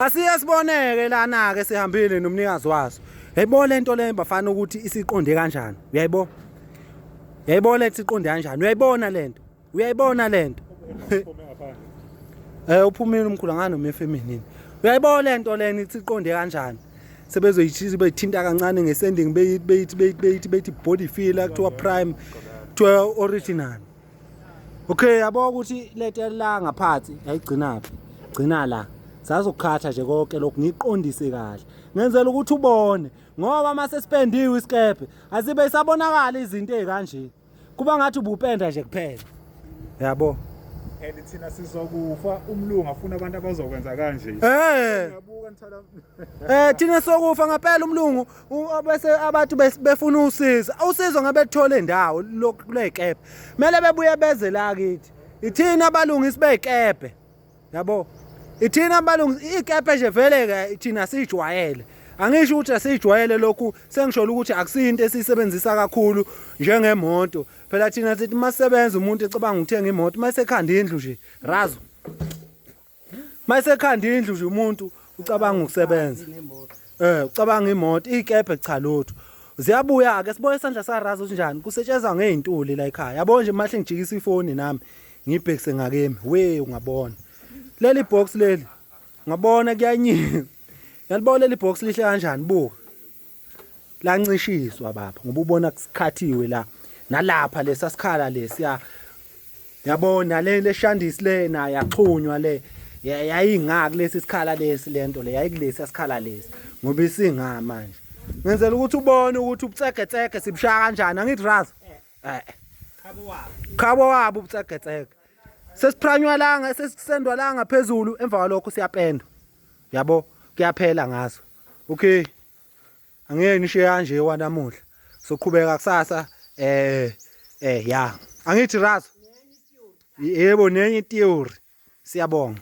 Asiye siboneke lana ke sihambile nomnikazi waso. Yayibona lento le bafana ukuthi isiqonde kanjani. Uyayibo? Uyayibona lethi iqonde kanjani? Uyayibona lento? Uyayibona lento? Eh uphumile umkhulu ngani noma efeminini. Uyayibona lento lena ithi iqonde kanjani? Sebezoyithiza beyithinta kancane ngesending beyithi beyithi beyithi beyithi beyithi body filler kuthiwa prime kuthiwa original. Okay yabo ukuthi lento la ngaphansi yayigcinaphi gcina la sazokukhatha nje konke lokhu ngiqondise kahle ngenzela ukuthi ubone ngoba mase sipendiwe isikebhe asibe isabonakala izinto ezikanje kuba ngathi ubupenda nje kuphela yabo. And thina sizokufa umlungu afuna abantu abazokwenza kanje. Eh. Ngiyabuka nithola. Eh thina sokufa ngempela umlungu bese abantu befuna usizo. Usizo ngabe lithole indawo lokuyikebhe. Kumele bebuye beze la kithi. Ithina abalungisi beyikebhe. Yabo. Ithina abalungisi ikebhe nje vele ke thina sijwayele. Angisho ukuthi asijwayele lokhu sengisholo ukuthi akusiyinto esiyisebenzisa kakhulu njengemoto. Phela thina sithi masebenza umuntu ecabanga ukuthenga imoto masekhanda indlu nje razo. Mayesekhanda indlu nje umuntu ucabanga ukusebenza. Eh ucabanga imoto ikebhe cha lutho. Ziyabuya ke siboye isandla sarazo sinjani kusetshenzwa ngezintuli la ekhaya. Yabo nje mahle ngijikisa ifoni nami ngibhekise ngakemi. We ungabona. Leli box leli ngabona kuyanyika. Yalibona leli box lihle kanjani buka. Lancishiswa baba ngoba ubona kusikhathiwe la nalapha lesasikhala lesiya yabona le leshandisi le nayo yaxhunywa le yayingaka lesi sikhala lesi lento le yayikulesi sikhala lesi ngoba isinga manje ngenzela ukuthi ubone ukuthi ubutsegetsege sibushaya kanjani angithi raza eh khabo wabo ubutsegetsege sesipranywa langa sesisendwa langa phezulu emva kwalokho siyapendwa yabo kuyaphela ngaso okay. Angeke ngisho kanje wanamuhla. Soqhubeka kusasa eh eh ya. Angithi Razo. Yebo nenye theory. Siyabonga.